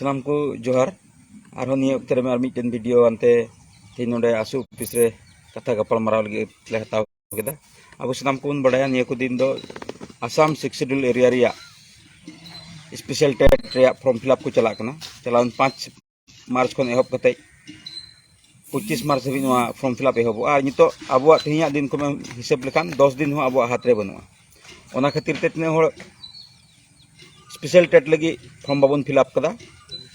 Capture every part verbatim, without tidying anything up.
ᱥᱟᱱᱟᱢ ᱠᱚ ᱡᱚᱦᱟᱨ᱾ ᱟᱨᱦᱚᱸ ᱱᱤᱭᱟᱹ ᱚᱠᱛᱮ ᱨᱮ ᱟᱨ ᱢᱤᱫᱴᱮᱱ ᱵᱷᱤᱰᱤᱭᱳ ᱟᱱᱛᱮ ᱛᱮᱦᱮᱧ ᱱᱚᱰᱮ ᱟᱥᱩ ᱚᱯᱷᱤᱥ ᱨᱮ ᱠᱟᱛᱷᱟ ᱜᱟᱯᱟᱞ ᱢᱟᱨᱟᱣ ᱞᱟᱹᱜᱤᱫ ᱞᱮ ᱦᱟᱛᱟᱣ ᱠᱮᱫᱟ᱾ ᱟᱵᱚ ᱥᱟᱱᱟᱢ ᱠᱚᱵᱚᱱ ᱵᱟᱲᱟᱭᱟ, ᱱᱤᱭᱟᱹ ᱠᱚ ᱫᱤᱱ ᱫᱚ ᱟᱥᱟᱢ ᱥᱤᱠᱥ ᱥᱤᱰᱩᱞ ᱮᱨᱤᱭᱟ ᱨᱮᱭᱟᱜ ᱥᱯᱮᱥᱟᱞ ᱴᱮᱴ ᱨᱮᱭᱟᱜ ᱯᱷᱚᱨᱢ ᱯᱷᱤᱞᱟᱯ ᱠᱚ ᱪᱟᱞᱟᱜ ᱠᱟᱱᱟ᱾ ᱪᱟᱞᱟᱣᱮᱱ ᱯᱟᱸᱪ ᱢᱟᱨᱪ ᱠᱷᱚᱱ ᱮᱦᱚᱵ ᱠᱟᱛᱮ ᱯᱚᱸᱪᱤᱥ ᱢᱟᱨᱪ ᱫᱷᱟᱹᱵᱤᱡ ᱱᱚᱣᱟ ᱯᱷᱚᱨᱢ ᱯᱷᱤᱞᱟᱯ ᱮᱦᱚᱵᱚᱜᱼᱟ᱾ ᱟᱨ ᱱᱤᱛᱚᱜ ᱟᱵᱚᱣᱟᱜ ᱛᱮᱦᱮᱧᱟᱜ ᱫᱤᱱ ᱠᱷᱚᱱ ᱦᱤᱥᱟᱹᱵ ᱞᱮᱠᱷᱟᱱ ᱫᱚᱥ ᱫᱤᱱ ᱦᱚᱸ ᱟᱵᱚᱣᱟᱜ ᱦᱟᱛ ᱨᱮ ᱵᱟᱹᱱᱩᱜᱼᱟ᱾ ᱚᱱᱟ ᱠᱷᱟᱹᱛᱤᱨ ᱛᱮ ᱛᱤᱱᱟᱹᱜ ᱦᱚᱲ ᱥᱯᱮᱥᱟᱞ ᱴᱮᱴ ᱞᱟᱹᱜᱤᱫ ᱯᱷᱚᱨᱢ ᱵᱟᱵᱚᱱ ᱯᱷᱤᱞᱟᱯ ᱠᱟᱫᱟ,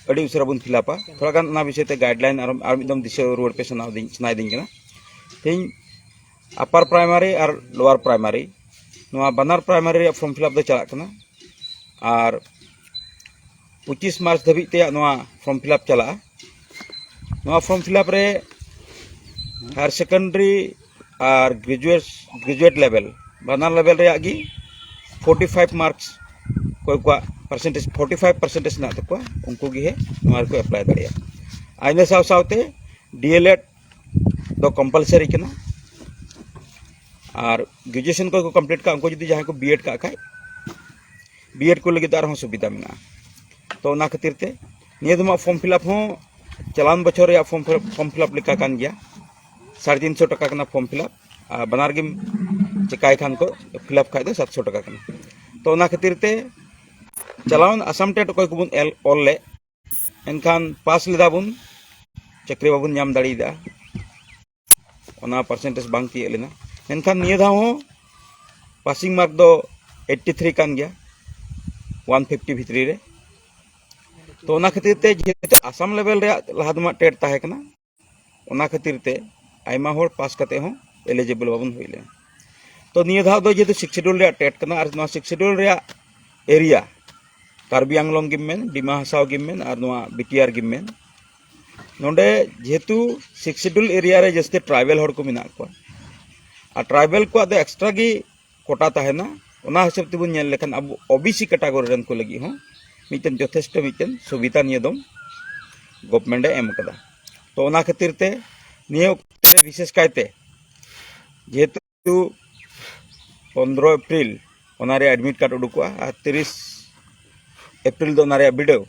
ᱟᱹᱰᱤ ᱩᱥᱟᱹᱨᱟ ᱵᱚᱱ ᱯᱷᱤᱞᱟᱯᱟ᱾ ᱛᱷᱚᱲᱟ ᱜᱟᱱ ᱚᱱᱟ ᱵᱤᱥᱚᱭ ᱛᱮ ᱜᱟᱭᱤᱰᱞᱟᱭᱤᱱ ᱟᱨ, ᱟᱨ ᱢᱤᱫ ᱫᱚᱢ ᱫᱤᱥᱟᱹ ᱨᱩᱣᱟᱹᱲ ᱯᱮ ᱥᱟᱱᱟᱣᱫᱤᱧ, ᱥᱟᱱᱟᱭᱮᱫᱤᱧ ᱠᱟᱱᱟ᱾ ᱛᱮᱦᱮᱧ ᱟᱯᱟᱨ ᱯᱨᱟᱭᱢᱟᱨᱤ ᱟᱨ ᱞᱳᱣᱟᱨ ᱯᱨᱟᱭᱢᱟᱨᱤ, ᱱᱚᱣᱟ ᱵᱟᱱᱟᱨ ᱯᱨᱟᱭᱢᱟᱨᱤ ᱨᱮᱭᱟᱜ ᱯᱷᱚᱨᱢ ᱯᱷᱤᱞᱟᱯ ᱫᱚ ᱪᱟᱞᱟᱜ ᱠᱟᱱᱟ᱾ ᱟᱨ ᱯᱚᱸᱪᱤᱥ ᱢᱟᱨᱪ ᱫᱷᱟᱹᱵᱤᱡ ᱛᱮᱭᱟᱜ ᱱᱚᱣᱟ ᱯᱷᱚᱨᱢ ᱯᱷᱤᱞᱟᱯ ᱪᱟᱞᱟᱜᱼᱟ᱾ ᱱᱚᱣᱟ ᱯᱷᱚᱨᱢ ᱯᱷᱤᱞᱟᱯ ᱨᱮ ᱦᱟᱭᱟᱨ ᱥᱮᱠᱮᱱᱰᱟᱨᱤ ᱟᱨ ᱜᱨᱮᱡᱩᱭᱮᱴ, ᱜᱨᱮᱡᱩᱭᱮᱴ ᱞᱮᱵᱮᱞ, ᱵᱟᱱᱟᱨ ᱞᱮᱵᱮᱞ ᱨᱮᱭᱟᱜ ᱜᱮ ᱯᱷᱳᱨᱴᱤ ᱯᱷᱟᱭᱤᱵᱷ ᱢᱟᱨᱠᱥ, ᱚᱠᱚᱭ ᱠᱚᱣᱟᱜ ᱯᱟᱨᱥᱮᱱᱴᱮᱡᱽ ᱯᱷᱳᱨᱴᱤ ᱯᱷᱟᱭᱤᱵᱷ ᱯᱟᱨᱥᱮᱱᱴᱮᱡᱽ ᱢᱮᱱᱟᱜ ᱛᱟᱠᱚᱣᱟ, ᱩᱱᱠᱩ ᱜᱮ ᱱᱚᱣᱟ ᱨᱮᱠᱚ ᱮᱯᱞᱟᱭ ᱫᱟᱲᱮᱭᱟᱜᱼᱟ᱾ ᱟᱨ ᱤᱱᱟᱹ ᱥᱟᱶ ᱥᱟᱶᱛᱮ ᱰᱤ ᱮᱞ ᱮᱰ ᱫᱚ ᱠᱚᱢᱯᱟᱞᱥᱟᱨᱤ ᱠᱟᱱᱟ᱾ ᱟᱨ ᱜᱨᱮᱡᱩᱭᱮᱥᱚᱱ ᱠᱚ ᱠᱚᱢᱯᱞᱤᱴ ᱠᱟᱜᱼᱟ, ᱩᱱᱠᱩ ᱡᱩᱫᱤ ᱡᱟᱦᱟᱸᱭ ᱠᱚ ᱵᱤ ᱮᱰ ᱠᱟᱜ ᱠᱷᱟᱡ, ᱵᱤ ᱮᱰ ᱠᱚ ᱞᱟᱹᱜᱤᱫ ᱫᱚ ᱟᱨᱦᱚᱸ ᱥᱩᱵᱤᱫᱷᱟ ᱢᱮᱱᱟᱜᱼᱟ᱾ ᱛᱚ ᱚᱱᱟ ᱠᱷᱟᱹᱛᱤᱨ ᱛᱮ ᱱᱤᱭᱟᱹ ᱫᱚᱢᱟᱜ ᱯᱷᱚᱨᱢ ᱯᱷᱤᱞᱟᱯ ᱦᱚᱸ ᱪᱟᱞᱟᱣᱮᱱ ᱵᱚᱪᱷᱚᱨ ᱨᱮᱭᱟᱜ ᱯᱷᱚᱨᱢ ᱯᱷᱤᱞᱟᱯ, ᱯᱷᱚᱨᱢ ᱯᱷᱤᱞᱟᱯ ᱞᱮᱠᱟ ᱠᱟᱱ ᱜᱮᱭᱟ᱾ ᱥᱟᱲᱮ ᱛᱤᱱᱥᱚ ᱴᱟᱠᱟ ᱠᱟᱱᱟ ᱯᱷᱚᱨᱢ ᱯᱷᱤᱞᱟᱯ, ᱟᱨ ᱵᱟᱱᱟᱨ ᱜᱮᱢ ᱪᱮᱠᱟᱭ ᱠᱷᱟᱱ ᱠᱚ ᱯᱷᱤᱞᱟᱯ ᱠᱷᱟᱡ ᱫᱚ ᱥᱟᱛᱥᱚ ᱴᱟᱠᱟ ᱠᱟᱱᱟ᱾ ᱛᱚ ᱚᱱᱟ ᱠᱷᱟᱹᱛᱤᱨ ᱛᱮ ᱪᱟᱞᱟᱣᱮᱱ ᱟᱥᱟᱢ ᱴᱮᱴ ᱚᱠᱚᱭ ᱠᱚᱵᱚᱱ ᱮᱞ, ᱚᱞ ᱞᱮᱫ, ᱮᱱᱠᱷᱟᱱ ᱯᱟᱥ ᱞᱮᱫᱟ ᱵᱚᱱ, ᱪᱟᱹᱠᱨᱤ ᱵᱟᱵᱚᱱ ᱧᱟᱢ ᱫᱟᱲᱮᱭᱟᱫᱟ, ᱚᱱᱟ ᱯᱟᱨᱥᱮᱱᱴᱮᱡᱽ ᱵᱟᱝ ᱛᱤᱭᱟᱹᱜ ᱞᱮᱱᱟ᱾ ᱢᱮᱱᱠᱷᱟᱱ ᱱᱤᱭᱟᱹ ᱫᱷᱟᱣ ᱦᱚᱸ ᱯᱟᱥᱤᱝ ᱢᱟᱨᱠ ᱫᱚ ᱮᱭᱤᱴᱴᱤ ᱛᱷᱨᱤ ᱠᱟᱱ ᱜᱮᱭᱟ, ᱚᱣᱟᱱ ᱯᱷᱤᱯᱴᱤ ᱵᱷᱤᱛᱨᱤ ᱨᱮ᱾ ᱛᱚ ᱚᱱᱟ ᱠᱷᱟᱹᱛᱤᱨ ᱛᱮ ᱡᱮᱦᱮᱛᱩ ᱟᱥᱟᱢ ᱞᱮᱵᱮᱞ ᱨᱮᱭᱟᱜ ᱞᱟᱦᱟ ᱫᱚᱢᱟ ᱴᱮᱴ ᱛᱟᱦᱮᱸ ᱠᱟᱱᱟ, ᱚᱱᱟ ᱠᱷᱟᱹᱛᱤᱨ ᱛᱮ ᱟᱭᱢᱟ ᱦᱚᱲ ᱯᱟᱥ ᱠᱟᱛᱮ ᱦᱚᱸ ᱮᱞᱤᱡᱤᱵᱚᱞ ᱵᱟᱵᱚᱱ ᱦᱩᱭ ᱞᱮᱱᱟ᱾ ᱛᱚ ᱱᱤᱭᱟᱹ ᱫᱷᱟᱣ ᱫᱚ ᱡᱮᱦᱮᱛᱩ ᱥᱤᱠᱥ ᱥᱤᱰᱩᱞ ᱨᱮᱭᱟᱜ ᱴᱮᱴ ᱠᱟᱱᱟ, ᱟᱨ ᱱᱚᱣᱟ ᱥᱤᱠᱥ ᱥᱤᱰᱩᱞ ᱨᱮᱭᱟᱜ ᱮᱨᱤᱭᱟ, ᱠᱟᱨᱵᱤ ᱟᱝᱞᱚᱝ ᱜᱮᱢ ᱢᱮᱱ, ᱰᱤᱢᱟ ᱦᱟᱥᱟᱣ ᱜᱮᱢ ᱢᱮᱱ, ᱟᱨ ᱱᱚᱣᱟ ᱵᱤ ᱴᱤ ᱟᱨ ᱜᱮᱢ ᱢᱮᱱ, ᱱᱚᱰᱮ ᱡᱮᱦᱮᱛᱩ ᱥᱤᱠᱥ ᱥᱤᱰᱩᱞ ᱮᱨᱤᱭᱟ ᱨᱮ ᱡᱟᱹᱥᱛᱤ ᱴᱨᱟᱭᱵᱮᱞ ᱦᱚᱲ ᱠᱚ ᱢᱮᱱᱟᱜ ᱠᱚᱣᱟ, ᱟᱨ ᱴᱨᱟᱭᱵᱮᱞ ᱠᱚᱣᱟᱜ ᱫᱚ ᱮᱠᱥᱴᱨᱟ ᱜᱮ ᱠᱳᱴᱟ ᱛᱟᱦᱮᱱᱟ, ᱚᱱᱟ ᱦᱤᱥᱟᱹᱵ ᱛᱮᱵᱚᱱ ᱧᱮᱞ ᱞᱮᱠᱷᱟᱱ ᱟᱵᱚ ᱳ ᱵᱤ ᱥᱤ ᱠᱮᱴᱟᱜᱚᱨᱤ ᱨᱮᱱ ᱠᱚ ᱞᱟᱹᱜᱤᱫ ᱦᱚᱸ ᱢᱤᱫᱴᱮᱱ ᱡᱚᱛᱷᱮᱥᱴᱚ ᱢᱤᱫᱴᱮᱱ ᱥᱩᱵᱤᱫᱷᱟ ᱱᱤᱭᱟᱹ ᱫᱚᱢ ᱜᱚᱵᱷᱢᱮᱱᱴ ᱮ ᱮᱢ ᱠᱟᱫᱟ᱾ ᱛᱚ ᱚᱱᱟ ᱠᱷᱟᱹᱛᱤᱨ ᱛᱮ ᱱᱤᱭᱟᱹ ᱚᱠᱛᱮ ᱨᱮ ᱵᱤᱥᱮᱥ ᱠᱟᱭᱛᱮ ᱡᱮᱦᱮᱛᱩ ᱯᱚᱱᱫᱽᱨᱚ ᱮᱯᱨᱤᱞ ᱚᱱᱟ ᱨᱮᱭᱟᱜ ᱮᱰᱢᱤᱴ ᱠᱟᱨᱰ ᱩᱰᱩᱠᱚᱜᱼᱟ, ᱟᱨ ᱛᱤᱨᱤᱥ ᱮᱯᱨᱤᱞ ᱫᱚ ᱚᱱᱟ ᱨᱮᱭᱟᱜ ᱵᱤᱰᱟᱹᱣ᱾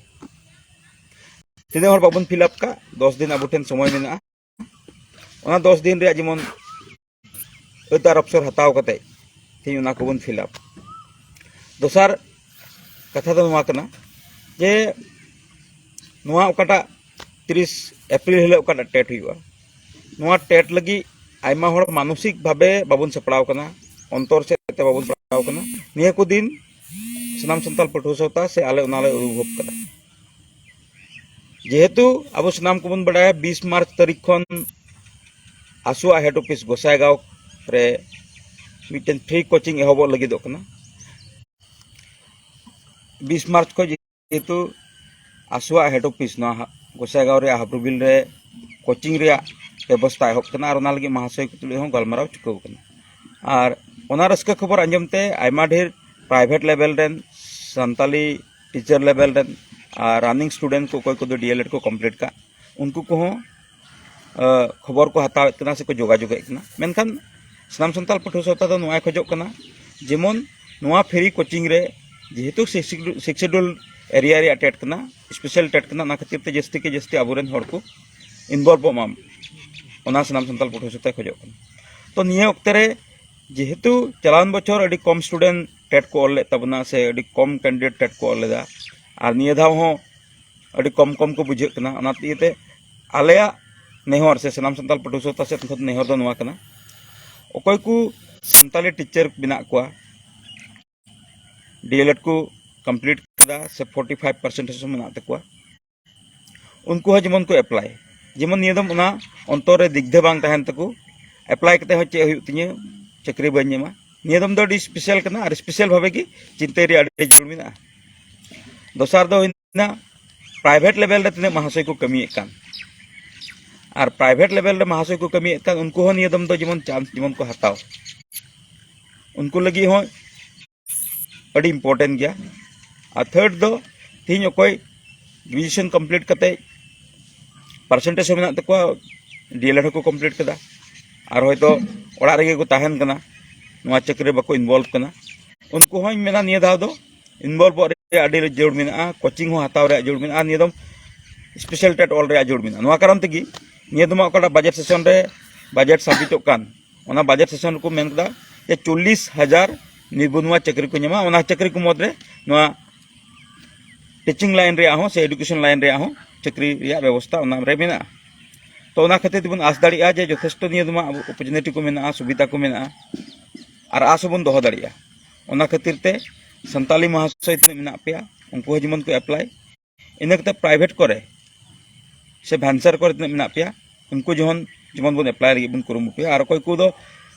ᱛᱤᱱᱟᱹᱜ ᱦᱚᱲ ᱵᱟᱵᱚᱱ ᱯᱷᱤᱞᱟᱯ ᱠᱟᱜ, ᱫᱚᱥ ᱫᱤᱱ ᱟᱵᱚ ᱴᱷᱮᱱ ᱥᱚᱢᱚᱭ ᱢᱮᱱᱟᱜᱼᱟ᱾ ᱚᱱᱟ ᱫᱚᱥ ᱫᱤᱱ ᱨᱮᱭᱟᱜ ᱡᱮᱢᱚᱱ ᱟᱹᱛ ᱟᱨ ᱚᱯᱥᱚᱨ ᱦᱟᱛᱟᱣ ᱠᱟᱛᱮ ᱛᱮᱦᱮᱧ ᱚᱱᱟ ᱠᱚᱵᱚᱱ ᱯᱷᱤᱞᱟᱯ᱾ ᱫᱚᱥᱟᱨ ᱠᱟᱛᱷᱟ ᱫᱚ ᱱᱚᱣᱟ ᱠᱟᱱᱟ ᱡᱮ ᱱᱚᱣᱟ ᱚᱠᱟᱴᱟᱜ ᱛᱤᱨᱤᱥ ᱮᱯᱨᱤᱞ ᱦᱤᱞᱳᱜ ᱚᱠᱟᱴᱟᱜ ᱴᱮᱴ ᱦᱩᱭᱩᱜᱼᱟ, ᱱᱚᱣᱟ ᱴᱮᱴ ᱞᱟᱹᱜᱤᱫ ᱟᱭᱢᱟ ᱦᱚᱲ ᱢᱟᱱᱚᱥᱤᱠ ᱵᱷᱟᱵᱮ ᱵᱟᱵᱚᱱ ᱥᱟᱯᱲᱟᱣ ᱠᱟᱱᱟ, ᱚᱱᱛᱚᱨ ᱥᱮᱫ ᱛᱮ ᱵᱟᱵᱚᱱ ᱥᱟᱯᱲᱟᱣ ᱠᱟᱱᱟ᱾ ᱱᱤᱭᱟᱹ ᱠᱚ ᱫᱤᱱ ᱥᱟᱱᱟᱢ ᱥᱟᱱᱛᱟᱲ ᱯᱟᱹᱴᱷᱩᱣᱟᱹ ᱥᱟᱶᱛᱟ ᱥᱮ ᱟᱞᱮ ᱚᱱᱟᱞᱮ ᱚᱱᱩᱵᱷᱚᱵ ᱠᱟᱫᱟ᱾ ᱡᱮᱦᱮᱛᱩ ᱟᱵᱚ ᱥᱟᱱᱟᱢ ᱠᱚᱵᱚᱱ ᱵᱟᱲᱟᱭᱟ, ᱵᱤᱥ ᱢᱟᱨᱪ ᱛᱟᱹᱨᱤᱠᱷ ᱠᱷᱚᱱ ᱟᱥᱩᱣᱟᱜ ᱦᱮᱰ ᱚᱯᱷᱤᱥ ᱜᱚᱥᱟᱭᱜᱟᱸᱣ ᱨᱮ ᱢᱤᱫᱴᱮᱱ ᱯᱷᱨᱤ ᱠᱳᱪᱤᱝ ᱮᱦᱚᱵᱚᱜ ᱞᱟᱹᱜᱤᱫᱚᱜ ᱠᱟᱱᱟ᱾ ᱵᱤᱥ ᱢᱟᱨᱪ ᱠᱷᱚᱱ ᱡᱮᱦᱮᱛᱩ ᱟᱥᱩᱣᱟᱜ ᱦᱮᱰ ᱚᱯᱷᱤᱥ ᱱᱚᱣᱟ ᱜᱚᱥᱟᱭᱜᱟᱸᱣ ᱨᱮᱭᱟᱜ ᱦᱟᱵᱨᱩᱵᱤᱞ ᱨᱮ ᱠᱳᱪᱤᱝ ᱨᱮᱭᱟᱜ ᱵᱮᱵᱚᱥᱛᱷᱟ ᱮᱦᱚᱵ ᱠᱟᱱᱟ, ᱟᱨ ᱚᱱᱟ ᱞᱟᱹᱜᱤᱫ ᱢᱟᱦᱟᱥᱚᱭ ᱠᱚ ᱛᱩᱞᱩᱡ ᱦᱚᱸ ᱜᱟᱞᱢᱟᱨᱟᱣ ᱪᱩᱠᱟᱹᱣ ᱠᱟᱱᱟ᱾ ᱟᱨ ᱚᱱᱟ ᱨᱟᱹᱥᱠᱟᱹ ᱠᱷᱚᱵᱚᱨ ᱟᱸᱡᱚᱢ ᱛᱮ ᱟᱭᱢᱟ ᱰᱷᱮᱨ ᱯᱨᱟᱭᱵᱷᱮᱴ ᱞᱮᱵᱮᱞ ᱨᱮᱱ ᱥᱟᱱᱛᱟᱞᱤ ᱴᱤᱪᱟᱨ ᱞᱮᱵᱮᱞ ᱨᱮᱱ ᱟᱨ ᱨᱟᱱᱤᱝ ᱥᱴᱩᱰᱮᱱᱴ ᱠᱚ, ᱚᱠᱚᱭ ᱠᱚᱫᱚ ᱰᱤ ᱮᱞ ᱮᱰ ᱠᱚ ᱠᱚᱢᱯᱞᱤᱴ ᱠᱟᱜ, ᱩᱱᱠᱩ ᱠᱚᱦᱚᱸ ᱠᱷᱚᱵᱚᱨ ᱠᱚ ᱦᱟᱛᱟᱣᱮᱫ ᱠᱟᱱᱟ ᱥᱮᱠᱚ ᱡᱳᱜᱟᱡᱳᱜᱮᱫ ᱠᱟᱱᱟ᱾ ᱢᱮᱱᱠᱷᱟᱱ ᱥᱟᱱᱟᱢ ᱥᱟᱱᱛᱟᱲ ᱯᱟᱹᱴᱷᱩᱣᱟᱹ ᱥᱟᱶᱛᱟ ᱫᱚ ᱱᱚᱣᱟᱭ ᱠᱷᱚᱡᱚᱜ ᱠᱟᱱᱟ, ᱡᱮᱢᱚᱱ ᱱᱚᱣᱟ ᱯᱷᱨᱤ ᱠᱳᱪᱤᱝ ᱨᱮ ᱡᱮᱦᱮᱛᱩ ᱥᱤᱠᱥ ᱥᱤᱰᱩᱞ ᱮᱨᱤᱭᱟ ᱨᱮᱭᱟᱜ ᱴᱮᱴ ᱠᱟᱱᱟ, ᱥᱯᱮᱥᱟᱞ ᱴᱮᱴ ᱠᱟᱱᱟ, ᱚᱱᱟ ᱠᱷᱟᱹᱛᱤᱨ ᱛᱮ ᱡᱟᱹᱥᱛᱤ ᱠᱮ ᱡᱟᱹᱥᱛᱤ ᱟᱵᱚᱨᱮᱱ ᱦᱚᱲ ᱠᱚ ᱤᱱᱵᱚᱞᱵᱷᱚᱜ ᱢᱟ, ᱚᱱᱟ ᱥᱟᱱᱟᱢ ᱥᱟᱱᱛᱟᱲ ᱯᱟᱹᱴᱷᱩᱣᱟᱹ ᱥᱟᱶᱛᱟᱭ ᱠᱷᱚᱡᱚᱜ ᱠᱟᱱᱟ᱾ ᱛᱚ ᱱᱤᱭᱟᱹ ᱚᱠᱛᱮ ᱨᱮ ᱡᱮᱦᱮᱛᱩ ᱪᱟᱞᱟᱣᱮᱱ ᱵᱚᱪᱷᱚᱨ ᱟᱹᱰᱤ ᱠᱚᱢ ᱥᱴᱩᱰᱮᱱᱴ ᱴᱮᱴ ᱠᱚ ᱚᱞ ᱞᱮᱫ ᱛᱟᱵᱚᱱᱟ ᱥᱮ ᱟᱹᱰᱤ ᱠᱚᱢ ᱠᱮᱱᱰᱤᱰᱮᱴ ᱴᱮᱴ ᱠᱚ ᱚᱞ ᱞᱮᱫᱟ, ᱟᱨ ᱱᱤᱭᱟᱹ ᱫᱷᱟᱣ ᱦᱚᱸ ᱟᱹᱰᱤ ᱠᱚᱢ ᱠᱚᱢ ᱠᱚ ᱵᱩᱡᱷᱟᱹᱜ ᱠᱟᱱᱟ᱾ ᱚᱱᱟ ᱤᱭᱟᱹᱛᱮ ᱟᱞᱮᱭᱟᱜ ᱱᱮᱦᱚᱨ ᱥᱮ ᱥᱟᱱᱟᱢ ᱥᱟᱱᱛᱟᱲ ᱯᱟᱹᱴᱷᱩᱣᱟᱹ ᱥᱟᱶᱛᱟ ᱥᱮᱫ ᱠᱷᱚᱱ ᱱᱮᱦᱚᱨ ᱫᱚ ᱱᱚᱣᱟ ᱠᱟᱱᱟ, ᱚᱠᱚᱭ ᱠᱚ ᱥᱟᱱᱛᱟᱲᱤ ᱴᱤᱪᱟᱨ ᱢᱮᱱᱟᱜ ᱠᱚᱣᱟ, ᱰᱤ ᱮᱞ ᱮᱰ ᱠᱚ ᱠᱚᱢᱯᱞᱤᱴ ᱠᱮᱫᱟ ᱥᱮ ᱯᱷᱳᱨᱴᱤ ᱯᱷᱟᱭᱤᱵᱷ ᱯᱟᱨᱥᱮᱱᱴ ᱢᱮᱱᱟᱜ ᱛᱟᱠᱚᱣᱟ, ᱩᱱᱠᱩ ᱦᱚᱸ ᱡᱮᱢᱚᱱ ᱠᱚ ᱮᱯᱞᱟᱭ᱾ ᱡᱮᱢᱚᱱ ᱱᱤᱭᱟᱹ ᱫᱚᱢ ᱚᱱᱟ ᱚᱱᱛᱚᱨ ᱨᱮ ᱫᱤᱜᱽᱫᱷᱟᱹ ᱵᱟᱝ ᱛᱟᱦᱮᱱ ᱛᱟᱠᱚ, ᱮᱯᱞᱟᱭ ᱠᱟᱛᱮ ᱦᱚᱸ ᱪᱮᱫ ᱦᱩᱭᱩᱜ ᱛᱤᱧᱟᱹ, ᱪᱟᱹᱠᱨᱤ ᱵᱟᱹᱧ ᱧᱟᱢᱟ᱾ ᱱᱤᱭᱟᱹ ᱫᱚᱢ ᱫᱚ ᱟᱹᱰᱤ ᱥᱯᱮᱥᱟᱞ ᱠᱟᱱᱟ, ᱟᱨ ᱥᱯᱮᱥᱟᱞ ᱵᱷᱟᱵᱮ ᱜᱮ ᱪᱤᱱᱛᱟᱹᱭ ᱨᱮᱭᱟᱜ ᱟᱹᱰᱤ ᱡᱟᱹᱨᱩᱲ ᱢᱮᱱᱟᱜᱼᱟ᱾ ᱫᱚᱥᱟᱨ ᱫᱚ ᱦᱩᱭᱱᱟ ᱯᱨᱟᱭᱵᱷᱮᱴ ᱞᱮᱵᱮᱞ ᱨᱮ ᱛᱤᱱᱟᱹᱜ ᱢᱟᱦᱟᱥᱚᱭ ᱠᱚ ᱠᱟᱹᱢᱤᱭᱮᱫ ᱠᱟᱱ, ᱟᱨ ᱯᱨᱟᱭᱵᱷᱮᱴ ᱞᱮᱵᱮᱞ ᱨᱮ ᱢᱟᱦᱟᱥᱚᱭ ᱠᱚ ᱠᱟᱹᱢᱤᱭᱮᱫ ᱠᱟᱱ, ᱩᱱᱠᱩ ᱦᱚᱸ ᱱᱤᱭᱟᱹ ᱫᱚᱢ ᱫᱚ ᱡᱮᱢᱚᱱ ᱪᱟᱱᱥ ᱡᱮᱢᱚᱱ ᱠᱚ ᱦᱟᱛᱟᱣ, ᱩᱱᱠᱩ ᱞᱟᱹᱜᱤᱫ ᱦᱚᱸ ᱟᱹᱰᱤ ᱤᱢᱯᱚᱨᱴᱮᱱᱴ ᱜᱮᱭᱟ᱾ ᱟᱨ ᱛᱷᱟᱨᱰ ᱫᱚ ᱛᱮᱦᱮᱧ ᱚᱠᱚᱭ ᱜᱨᱮᱡᱩᱭᱮᱥᱚᱱ ᱠᱚᱢᱯᱞᱤᱴ ᱠᱟᱛᱮ ᱯᱟᱨᱥᱮᱱᱴᱮᱡᱽ ᱦᱚᱸ ᱢᱮᱱᱟᱜ ᱛᱟᱠᱚᱣᱟ, ᱰᱤ ᱮᱞ ᱮᱰ ᱦᱚᱸᱠᱚ ᱠᱚᱢᱯᱞᱤᱴ ᱠᱟᱫᱟ, ᱟᱨ ᱦᱚᱭᱛᱳ ᱚᱲᱟᱜ ᱨᱮᱜᱮ ᱠᱚ ᱛᱟᱦᱮᱱ ᱠᱟᱱᱟ, ᱱᱚᱣᱟ ᱪᱟᱹᱠᱨᱤ ᱨᱮ ᱵᱟᱠᱚ ᱤᱱᱵᱚᱞᱵᱷ ᱠᱟᱱᱟ, ᱩᱱᱠᱩ ᱦᱚᱸᱧ ᱢᱮᱱᱟ ᱱᱤᱭᱟᱹ ᱫᱷᱟᱣ ᱫᱚ ᱤᱱᱵᱚᱞᱵᱷᱚᱜ ᱨᱮᱭᱟᱜ ᱟᱹᱰᱤ ᱡᱟᱹᱨᱩᱲ ᱢᱮᱱᱟᱜᱼᱟ, ᱠᱳᱪᱤᱝ ᱦᱚᱸ ᱦᱟᱛᱟᱣ ᱨᱮᱭᱟᱜ ᱡᱟᱹᱨᱩᱲ ᱢᱮᱱᱟᱜᱼᱟ᱾ ᱟᱨ ᱱᱤᱭᱟᱹ ᱫᱚ ᱥᱯᱮᱥᱟᱞ ᱴᱮᱴ ᱚᱞ ᱨᱮᱭᱟᱜ ᱡᱳᱨ ᱢᱮᱱᱟᱜᱼᱟ᱾ ᱱᱚᱣᱟ ᱠᱟᱨᱚᱱ ᱛᱮᱜᱮ ᱱᱤᱭᱟᱹ ᱫᱚᱢᱟ ᱚᱠᱟᱴᱟᱜ ᱵᱟᱡᱮᱴ ᱥᱮᱥᱚᱱ ᱨᱮ ᱵᱟᱡᱮᱴ ᱥᱟᱵᱢᱤᱴᱚᱜ ᱠᱟᱱ, ᱚᱱᱟ ᱵᱟᱡᱮᱴ ᱥᱮᱥᱚᱱ ᱨᱮᱠᱚ ᱢᱮᱱ ᱠᱮᱫᱟ ᱡᱮ ᱪᱚᱞᱞᱤᱥ ᱦᱟᱡᱟᱨ ᱱᱤᱨᱵᱚᱱᱩᱣᱟ ᱪᱟᱹᱠᱨᱤ ᱠᱚ ᱧᱟᱢᱟ᱾ ᱚᱱᱟ ᱪᱟᱹᱠᱨᱤ ᱠᱚ ᱢᱩᱫᱽᱨᱮ ᱱᱚᱣᱟ ᱴᱤᱪᱤᱝ ᱞᱟᱭᱤᱱ ᱨᱮᱭᱟᱜ ᱦᱚᱸ ᱥᱮ ᱮᱰᱩᱠᱮᱥᱚᱱ ᱞᱟᱭᱤᱱ ᱨᱮᱭᱟᱜ ᱦᱚᱸ ᱪᱟᱹᱠᱨᱤ ᱨᱮᱭᱟᱜ ᱵᱮᱵᱚᱥᱛᱷᱟ ᱚᱱᱟ ᱨᱮ ᱢᱮᱱᱟᱜᱼᱟ᱾ ᱛᱚ ᱚᱱᱟ ᱠᱷᱟᱹᱛᱤᱨ ᱛᱮᱵᱚᱱ ᱟᱥ ᱫᱟᱲᱮᱭᱟᱜᱼᱟ ᱡᱮ ᱡᱚᱛᱷᱮᱥᱴᱚ ᱱᱤᱭᱟᱹ ᱫᱚ ᱢᱟ ᱟᱵᱚ ᱚᱯᱚᱨᱪᱩᱱᱤᱴᱤ ᱠᱚ ᱢᱮᱱᱟᱜᱼᱟ, ᱥᱩᱵᱤᱫᱷᱟ ᱠᱚ ᱢᱮᱱᱟᱜᱼᱟ, ᱟᱨ ᱟᱥ ᱦᱚᱸᱵᱚᱱ ᱫᱚᱦᱚ ᱫᱟᱲᱮᱭᱟᱜᱼᱟ᱾ ᱚᱱᱟ ᱠᱷᱟᱹᱛᱤᱨ ᱛᱮ ᱥᱟᱱᱛᱟᱞᱤ ᱢᱟᱦᱟᱥᱚᱭ ᱛᱤᱱᱟᱹᱜ ᱢᱮᱱᱟᱜ ᱯᱮᱭᱟ, ᱩᱱᱠᱩ ᱦᱚᱸ ᱡᱮᱢᱚᱱ ᱠᱚ ᱮᱯᱞᱟᱭ᱾ ᱤᱱᱟᱹ ᱠᱟᱛᱮ ᱯᱨᱟᱭᱵᱷᱮᱴ ᱠᱚᱨᱮ ᱥᱮ ᱵᱷᱮᱱᱥᱟᱨ ᱠᱚᱨᱮ ᱛᱤᱱᱟᱹᱜ ᱢᱮᱱᱟᱜ ᱯᱮᱭᱟ, ᱩᱱᱠᱩ ᱡᱮᱢᱚᱱ ᱡᱮᱢᱚᱱ ᱵᱚᱱ ᱮᱯᱞᱟᱭ ᱞᱟᱹᱜᱤᱫ ᱵᱚᱱ ᱠᱩᱨᱩᱢᱩᱴᱩᱭᱟ᱾ ᱟᱨ ᱚᱠᱚᱭ ᱠᱚ ᱫᱚ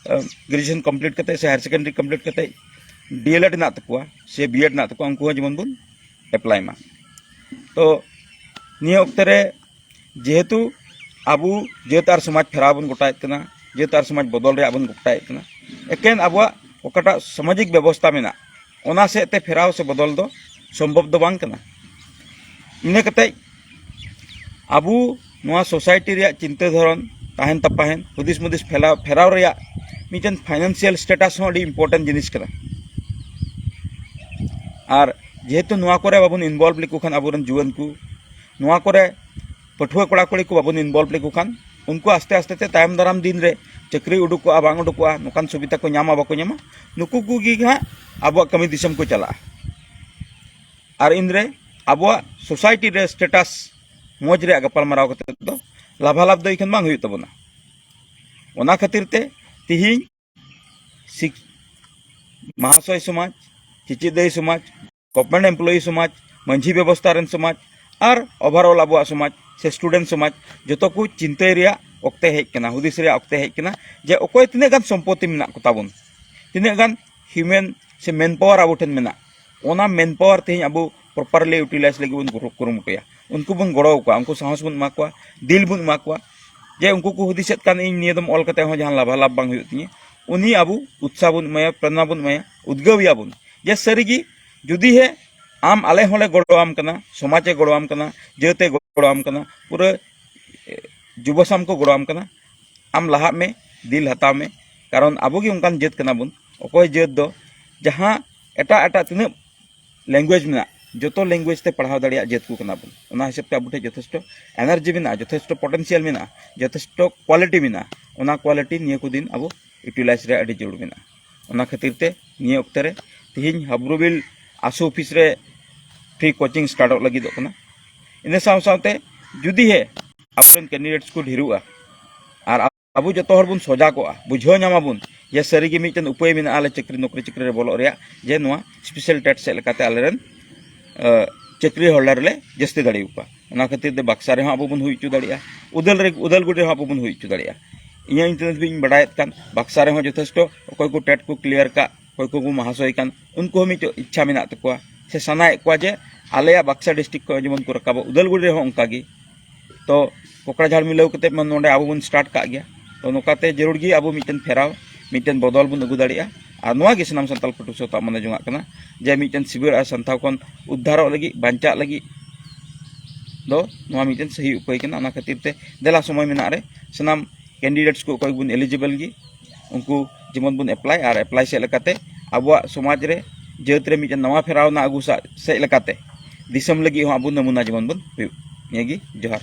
ᱜᱨᱮᱡᱩᱭᱮᱥᱚᱱ ᱠᱚᱢᱯᱞᱤᱴ ᱠᱟᱛᱮ ᱥᱮ ᱦᱟᱭᱟᱨ ᱥᱮᱠᱮᱱᱰᱟᱨᱤ ᱠᱚᱢᱯᱞᱤᱴ ᱠᱟᱛᱮ ᱰᱤᱮᱞᱮᱰ ᱢᱮᱱᱟᱜ ᱛᱟᱠᱚᱣᱟ ᱥᱮ ᱵᱤᱮᱰ ᱢᱮᱱᱟᱜ ᱛᱟᱠᱚᱣᱟ, ᱩᱱᱠᱩ ᱦᱚᱸ ᱡᱮᱢᱚᱱ ᱵᱚᱱ ᱮᱯᱞᱟᱭ ᱢᱟ᱾ ᱛᱚ ᱱᱤᱭᱟᱹ ᱚᱠᱛᱮ ᱨᱮ ᱡᱮᱦᱮᱛᱩ ᱟᱵᱚ ᱡᱟᱹᱛ ᱟᱨ ᱥᱚᱢᱟᱡᱽ ᱯᱷᱮᱨᱟᱣ ᱵᱚᱱ ᱜᱚᱴᱟᱭᱮᱫ ᱠᱟᱱᱟ, ᱡᱟᱹᱛ ᱟᱨ ᱥᱚᱢᱟᱡᱽ ᱵᱚᱫᱚᱞ ᱨᱮᱭᱟᱜ ᱵᱚᱱ ᱜᱚᱴᱟᱭᱮᱫ ᱠᱟᱱᱟ, ᱮᱠᱮᱱ ᱟᱵᱚᱣᱟᱜ ᱚᱠᱟᱴᱟᱜ ᱥᱟᱢᱟᱡᱤᱠ ᱵᱮᱵᱚᱥᱛᱷᱟ ᱢᱮᱱᱟᱜ, ᱚᱱᱟ ᱥᱮᱫ ᱛᱮ ᱯᱷᱮᱨᱟᱣ ᱥᱮ ᱵᱚᱫᱚᱞ ᱫᱚ ᱥᱚᱢᱵᱷᱚᱵ ᱫᱚ ᱵᱟᱝ ᱠᱟᱱᱟ᱾ ᱤᱱᱟᱹ ᱠᱟᱛᱮ ᱟᱵᱚ ᱱᱚᱣᱟ ᱥᱳᱥᱟᱭᱴᱤ ᱨᱮᱭᱟᱜ ᱪᱤᱱᱛᱟᱹ ᱫᱷᱚᱨᱚᱱ, ᱛᱟᱦᱮᱱ ᱛᱟᱯᱟᱦᱮᱱ, ᱦᱩᱫᱤᱥ ᱢᱩᱫᱤᱥ ᱯᱷᱮᱞᱟᱣ ᱯᱷᱮᱨᱟᱣ ᱨᱮᱭᱟᱜ ᱢᱤᱫᱴᱮᱱ ᱯᱷᱟᱭᱱᱟᱱᱥᱤᱭᱟᱞ ᱥᱴᱮᱴᱟᱥ ᱦᱚᱸ ᱟᱹᱰᱤ ᱤᱢᱯᱚᱨᱴᱮᱱᱴ ᱡᱤᱱᱤᱥ ᱠᱟᱱᱟ᱾ ᱟᱨ ᱡᱮᱦᱮᱛᱩ ᱱᱚᱣᱟ ᱠᱚᱨᱮ ᱵᱟᱵᱚᱱ ᱤᱱᱵᱚᱞᱵᱷ ᱞᱮᱠᱚ ᱠᱷᱟᱱ, ᱟᱵᱚᱨᱮᱱ ᱡᱩᱣᱟᱹᱱ ᱠᱚ ᱱᱚᱣᱟ ᱠᱚᱨᱮ ᱯᱟᱹᱴᱷᱩᱣᱟᱹ ᱠᱚᱲᱟ ᱠᱩᱲᱤ ᱠᱚ ᱵᱟᱵᱚᱱ ᱤᱱᱵᱚᱞᱵᱷ ᱞᱮᱠᱚ ᱠᱷᱟᱱ, ᱩᱱᱠᱩ ᱟᱥᱛᱮ ᱟᱥᱛᱮ ᱛᱮ ᱛᱟᱭᱚᱢ ᱫᱟᱨᱟᱢ ᱫᱤᱱ ᱨᱮ ᱪᱟᱹᱠᱨᱤ ᱩᱰᱩᱠᱚᱜᱼᱟ ᱵᱟᱝ ᱩᱰᱩᱠᱚᱜᱼᱟ, ᱱᱚᱝᱠᱟᱱ ᱥᱩᱵᱤᱫᱷᱟ ᱠᱚ ᱧᱟᱢᱟ ᱵᱟᱠᱚ ᱧᱟᱢᱟ, ᱱᱩᱠᱩ ᱠᱚᱜᱮ ᱦᱟᱸᱜ ᱟᱵᱚᱣᱟᱜ ᱠᱟᱹᱢᱤ ᱫᱤᱥᱚᱢ ᱠᱚ ᱪᱟᱞᱟᱜᱼᱟ᱾ ᱟᱨ ᱤᱱᱨᱮ ᱟᱵᱚᱣᱟᱜ ᱥᱳᱥᱟᱭᱴᱤ ᱨᱮ ᱥᱴᱮᱴᱟᱥ ᱢᱚᱡᱽ ᱨᱮᱭᱟᱜ ᱜᱟᱯᱟᱞᱢᱟᱨᱟᱣ ᱠᱟᱛᱮ ᱫᱚ ᱞᱟᱵᱷᱟᱞᱟᱵᱷ ᱫᱚ ᱮᱱᱠᱷᱟᱱ ᱵᱟᱝ ᱦᱩᱭᱩᱜ ᱛᱟᱵᱚᱱᱟ᱾ ᱚᱱᱟ ᱠᱷᱟᱹᱛᱤᱨ ᱛᱮ ᱛᱤᱦᱤᱧ ᱥᱤᱠ-, ᱢᱟᱦᱟᱥᱚᱭ ᱥᱚᱢᱟᱡᱽ, ᱪᱮᱪᱮᱫᱟᱹᱭ ᱥᱚᱢᱟᱡᱽ, ᱜᱚᱵᱷᱢᱮᱱᱴ ᱮᱢᱯᱞᱚᱭᱤ ᱥᱚᱢᱟᱡᱽ, ᱢᱟᱹᱡᱷᱤ ᱵᱮᱵᱚᱥᱛᱷᱟ ᱨᱮᱱ ᱥᱚᱢᱟᱡᱽ ᱟᱨ ᱳᱵᱷᱟᱨᱚᱞ ᱟᱵᱚᱣᱟᱜ ᱥᱚᱢᱟᱡᱽ ᱥᱮ ᱥᱴᱩᱰᱮᱱᱴ ᱥᱚᱢᱟᱡᱽ, ᱡᱚᱛᱚ ᱠᱚ ᱪᱤᱱᱛᱟᱹᱭ ᱨᱮᱭᱟᱜ ᱚᱠᱛᱮ ᱦᱮᱡ ᱠᱟᱱᱟ, ᱦᱩᱫᱤᱥ ᱨᱮᱭᱟᱜ ᱚᱠᱛᱮ ᱦᱮᱡ ᱠᱟᱱᱟ ᱡᱮ ᱚᱠᱚᱭ ᱛᱤᱱᱟᱹᱜ ᱜᱟᱱ ᱥᱚᱢᱯᱚᱛᱤ ᱢᱮᱱᱟᱜ ᱠᱚᱛᱟ ᱵᱚᱱ, ᱛᱤᱱᱟᱹᱜ ᱜᱟᱱ ᱦᱤᱭᱩᱢᱮᱱ ᱥᱮ ᱢᱮᱱ ᱯᱟᱣᱟᱨ ᱟᱵᱚ ᱴᱷᱮᱱ ᱢᱮᱱᱟᱜ, ᱚᱱᱟ ᱢᱮᱱ ᱯᱟᱣᱟᱨ ᱛᱮᱦᱮᱧ ᱟᱵᱚ ᱯᱨᱚᱯᱟᱨᱞᱤ ᱤᱭᱩᱴᱤᱞᱟᱭᱤᱡᱽ ᱞᱟᱹᱜᱤᱫ ᱵᱚᱱ ᱠᱩᱨᱩ-, ᱠᱩᱨᱩᱢᱩᱴᱩᱭᱟ᱾ ᱩᱱᱠᱩ ᱵᱚᱱ ᱜᱚᱲᱚ ᱟᱠᱚᱣᱟ, ᱩᱱᱠᱩ ᱥᱟᱦᱚᱥ ᱵᱚᱱ ᱮᱢᱟ ᱠᱚᱣᱟ, ᱫᱤᱞ ᱵᱚᱱ ᱮᱢᱟ ᱠᱚᱣᱟ, ᱡᱮ ᱩᱱᱠᱩ ᱠᱚ ᱦᱩᱫᱤᱥᱮᱫ ᱠᱟᱱ ᱤᱧ ᱱᱤᱭᱟᱹ ᱫᱚᱢ ᱚᱞ ᱠᱟᱛᱮ ᱦᱚᱸ ᱡᱟᱦᱟᱱ ᱞᱟᱵᱷᱟᱞᱟᱵᱷ ᱵᱟᱝ ᱦᱩᱭᱩᱜ ᱛᱤᱧᱟᱹ, ᱩᱱᱤ ᱟᱵᱚ ᱩᱛᱥᱟᱦ ᱵᱚᱱ ᱮᱢᱟᱭᱟ, ᱯᱨᱮᱨᱚᱱᱟ ᱵᱚᱱ ᱮᱢᱟᱭᱟ, ᱩᱫᱽᱜᱟᱹᱣ ᱮᱭᱟ ᱵᱚᱱ ᱡᱮ ᱥᱟᱹᱨᱤᱜᱮ ᱡᱩᱫᱤ ᱦᱮ ᱟᱢ ᱟᱞᱮ ᱦᱚᱸᱞᱮ ᱜᱚᱲᱚᱣᱟᱢ ᱠᱟᱱᱟ, ᱥᱚᱢᱟᱡᱽ ᱮ ᱜᱚᱲᱚᱣᱟᱢ ᱠᱟᱱᱟ, ᱡᱟᱹᱛ ᱮ ᱜᱚᱲᱚᱣᱟᱢ ᱠᱟᱱᱟ, ᱯᱩᱨᱟᱹ, ᱮ, ᱡᱩᱵᱚ ᱥᱟᱢ ᱠᱚ ᱜᱚᱲᱚᱣᱟᱢ ᱠᱟᱱᱟ, ᱟᱢ ᱞᱟᱦᱟᱜ ᱢᱮ, ᱫᱤᱞ ᱦᱟᱛᱟᱣ ᱢᱮ᱾ ᱠᱟᱨᱚᱱ ᱟᱵᱚ ᱜᱮ ᱚᱱᱠᱟᱱ ᱡᱟᱹᱛ ᱠᱟᱱᱟ ᱵᱚᱱ, ᱚᱠᱚᱭ ᱡᱟᱹᱛ ᱫᱚ ᱡᱟᱦᱟᱸ ᱮᱴᱟᱜ ᱮᱴᱟᱜ ᱛᱤᱱᱟᱹᱜ ᱞᱮᱝᱜᱩᱭᱮᱡᱽ ᱢᱮᱱᱟᱜ, ᱡᱚᱛᱚ ᱞᱮᱝᱜᱩᱭᱮᱡᱽ ᱛᱮ ᱯᱟᱲᱦᱟᱣ ᱫᱟᱲᱮᱭᱟᱜ ᱡᱟᱹᱛ ᱠᱚ ᱠᱟᱱᱟ ᱵᱚᱱ᱾ ᱚᱱᱟ ᱦᱤᱥᱟᱹᱵ ᱛᱮ ᱟᱵᱚ ᱴᱷᱮᱱ ᱡᱚᱛᱷᱮᱥᱴᱚ ᱮᱱᱟᱨᱡᱤ ᱢᱮᱱᱟᱜᱼᱟ, ᱡᱚᱛᱷᱮᱥᱴᱚ ᱯᱚᱴᱮᱱᱥᱤᱭᱟᱞ ᱢᱮᱱᱟᱜᱼᱟ, ᱡᱚᱛᱷᱮᱥᱴᱚ ᱠᱣᱟᱞᱤᱴᱤ ᱢᱮᱱᱟᱜᱼᱟ᱾ ᱚᱱᱟ ᱠᱣᱟᱞᱤᱴᱤ ᱱᱤᱭᱟᱹ ᱠᱚ ᱫᱤᱱ ᱟᱵᱚ ᱤᱭᱩᱴᱤᱞᱟᱭᱤᱡᱽ ᱨᱮ ᱟᱹᱰᱤ ᱡᱟᱹᱨᱩᱲ ᱢᱮᱱᱟᱜᱼᱟ᱾ ᱚᱱᱟ ᱠᱷᱟᱹᱛᱤᱨ ᱛᱮ ᱱᱤᱭᱟᱹ ᱚᱠᱛᱮ ᱨᱮ ᱛᱤᱦᱤᱧ ᱦᱟᱵᱨᱩᱵᱤᱞ ᱟᱥᱩ ᱚᱯᱷᱤᱥ ᱨᱮ ᱯᱷᱨᱤ ᱠᱳᱪᱤᱝ ᱥᱴᱟᱨᱴᱚᱜ ᱞᱟᱹᱜᱤᱫᱚᱜ ᱠᱟᱱᱟ᱾ ᱤᱱᱟᱹ ᱥᱟᱶ ᱥᱟᱶᱛᱮ ᱡᱩᱫᱤ ᱦᱮ ᱟᱵᱚᱨᱮᱱ ᱠᱮᱱᱰᱤᱰᱮᱴᱥ ᱠᱚ ᱰᱷᱮᱨᱚᱜᱼᱟ ᱟᱨ ᱟᱵᱚ ᱡᱚᱛᱚ ᱦᱚᱲ ᱵᱚᱱ ᱥᱚᱡᱟᱜᱚᱜᱼᱟ, ᱵᱩᱡᱷᱟᱹᱣ ᱧᱟᱢᱟᱵᱚᱱ ᱡᱮ ᱥᱟᱹᱨᱤᱜᱮ ᱢᱤᱫᱴᱮᱱ ᱩᱯᱟᱹᱭ ᱢᱮᱱᱟᱜᱼᱟ ᱟᱞᱮ ᱪᱟᱹᱠᱨᱤ ᱱᱚᱠᱨᱤ ᱪᱟᱹᱠᱨᱤ ᱨᱮ ᱵᱚᱞᱚᱜ ᱨᱮᱭᱟᱜ, ᱡᱮ ᱱᱚᱣᱟ ᱥᱯᱮᱥᱟᱞ ᱴᱮᱴ ᱥᱮᱫ ᱞᱮᱠᱟᱛᱮ ᱟᱞᱮᱨᱮᱱ ᱪᱟᱹᱠᱨᱤ ᱦᱳᱞᱰᱟᱨ ᱞᱮ ᱡᱟᱹᱥᱛᱤ ᱫᱟᱲᱮᱭᱟᱠᱚᱣᱟ᱾ ᱚᱱᱟ ᱠᱷᱟᱹᱛᱤᱨ ᱛᱮ ᱵᱟᱠᱥᱟ ᱨᱮᱦᱚᱸ ᱟᱵᱚ ᱵᱚᱱ ᱦᱩᱭ ᱦᱚᱪᱚ ᱫᱟᱲᱮᱭᱟᱜᱼᱟ, ᱩᱫᱟᱹᱞ ᱨᱮ ᱩᱫᱟᱞᱜᱩᱲᱤ ᱨᱮᱦᱚᱸ ᱟᱵᱚ ᱵᱚᱱ ᱦᱩᱭ ᱦᱚᱪᱚ ᱫᱟᱲᱮᱭᱟᱜᱼᱟ᱾ ᱤᱧᱟᱹᱜ ᱤᱧ ᱛᱤᱱᱟᱹᱜ ᱫᱷᱟᱹᱵᱤᱡ ᱤᱧ ᱵᱟᱰᱟᱭᱮᱫ ᱠᱟᱱ, ᱵᱟᱠᱥᱟ ᱨᱮᱦᱚᱸ ᱡᱚᱛᱷᱮᱥᱴᱚ ᱚᱠᱚᱭ ᱠᱚ ᱴᱮᱴ ᱠᱚ ᱠᱞᱤᱭᱟᱨ ᱠᱟᱜ, ᱚᱠᱚᱭ ᱠᱚᱠᱚ ᱢᱟᱦᱟᱥᱚᱭ ᱠᱟᱱ, ᱩᱱᱠᱩ ᱦᱚᱸ ᱢᱤᱫᱴᱮᱡ ᱤᱪᱪᱷᱟ ᱢᱮᱱᱟᱜ ᱛᱟᱠᱚᱣᱟ ᱥᱮ ᱥᱟᱱᱟᱭᱮᱫ ᱠᱚᱣᱟ ᱡᱮ ᱟᱞᱮᱭᱟᱜ ᱵᱟᱠᱥᱟ ᱰᱤᱥᱴᱨᱤᱠᱴ ᱠᱷᱚᱱ ᱡᱮᱢᱚᱱ ᱠᱚ ᱨᱟᱠᱟᱵᱚᱜ, ᱩᱫᱟᱞᱜᱩᱲᱤ ᱨᱮᱦᱚᱸ ᱚᱱᱠᱟ ᱜᱮ᱾ ᱛᱚ ᱠᱚᱠᱲᱟᱡᱷᱟᱲ ᱢᱤᱞᱟᱹᱣ ᱠᱟᱛᱮ ᱢᱟ ᱱᱚᱰᱮ ᱟᱵᱚ ᱵᱚᱱ ᱥᱴᱟᱨᱴ ᱠᱟᱜ ᱜᱮᱭᱟ᱾ ᱛᱚ ᱱᱚᱝᱠᱟᱛᱮ ᱡᱟᱹᱨᱩᱲ ᱜᱮ ᱟᱵᱚ ᱢᱤᱫᱴᱮᱱ ᱯᱷᱮᱨᱟᱣ, ᱢᱤᱫᱴᱮᱱ ᱵᱚᱫᱚᱞ ᱵᱚᱱ ᱟᱹᱜᱩ ᱫᱟᱲᱮᱭᱟᱜᱼᱟ᱾ ᱟᱨ ᱱᱚᱣᱟ ᱜᱮ ᱥᱟᱱᱟᱢ ᱥᱟᱱᱛᱟᱲ ᱯᱟᱹᱴᱷᱩᱣᱟᱹ ᱥᱟᱶᱛᱟ ᱢᱚᱱᱮ ᱡᱚᱝᱟᱜ ᱠᱟᱱᱟ ᱡᱮ ᱢᱤᱫᱴᱮᱱ ᱥᱤᱵᱤᱨ ᱟᱨ ᱥᱟᱱᱛᱷᱟᱣ ᱠᱷᱚᱱ ᱩᱫᱽᱫᱷᱟᱨᱚᱜ ᱞᱟᱹᱜᱤᱫ, ᱵᱟᱧᱪᱟᱜ ᱞᱟᱹᱜᱤᱫ ᱫᱚ ᱱᱚᱣᱟ ᱢᱤᱫᱴᱮᱱ ᱥᱟᱹᱦᱤ ᱩᱯᱟᱹᱭ ᱠᱟᱱᱟ᱾ ᱚᱱᱟ ᱠᱷᱟᱹᱛᱤᱨ ᱛᱮ ᱫᱮᱞᱟ ᱥᱚᱢᱚᱭ ᱢᱮᱱᱟᱜ ᱨᱮ ᱥᱟᱱᱟᱢ ᱠᱮᱱᱰᱤᱰᱮᱴᱥ ᱠᱚ ᱚᱠᱚᱭ ᱵᱚᱱ ᱮᱞᱤᱡᱤᱵᱚᱞ ᱜᱮ, ᱩᱱᱠᱩ ᱡᱮᱢᱚᱱ ᱵᱚᱱ ᱮᱯᱞᱟᱭ ᱟᱨ ᱮᱯᱞᱟᱭ ᱥᱮᱫ ᱞᱮᱠᱟᱛᱮ ᱟᱵᱚᱣᱟᱜ ᱥᱚᱢᱟᱡᱽ ᱨᱮ, ᱡᱟᱹᱛ ᱨᱮ ᱢᱤᱫᱴᱮᱱ ᱱᱟᱣᱟ ᱯᱷᱮᱨᱟᱣ ᱨᱮᱱᱟᱜ ᱟᱹᱜᱩ ᱥᱟ-, ᱥᱮᱫ ᱞᱮᱠᱟᱛᱮ ᱫᱤᱥᱚᱢ ᱞᱟᱹᱜᱤᱫ ᱦᱚᱸ ᱟᱵᱚ ᱱᱟᱢᱩᱱᱟ ᱡᱮᱢᱚᱱ ᱵᱚᱱ ᱦᱩᱭᱩᱜ᱾ ᱱᱤᱭᱟᱹᱜᱮ, ᱡᱚᱦᱟᱨ᱾